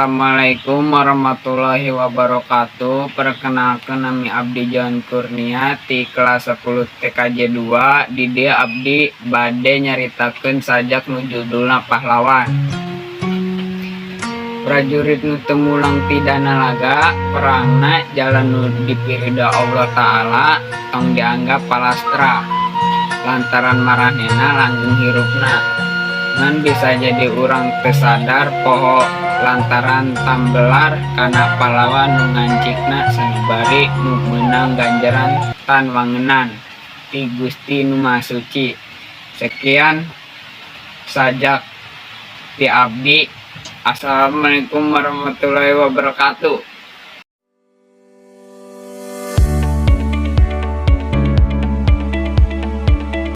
Assalamualaikum warahmatullahi wabarakatuh. Perkenalkan, nami Abdi John Kurnia ti kelas 10 TKJ 2. Di dieu abdi bade nyaritakeun sajak nu judulna Pahlawan. Prajurit nu teu mulang tidana laga perangna, jalan nu dipiridho Allah Ta'ala tong dianggap palastra lantaran maranehna langgeng hirupna, ngan bisa jadi urang teu sadar poho lantaran tambelar kana pahlawan nu ngancikna sanubari, nu meunang ganjaran tan wangenan ti Gusti Nu Maha Suci. Sekian sajak ti abdi. Assalamualaikum warahmatullahi wabarakatuh.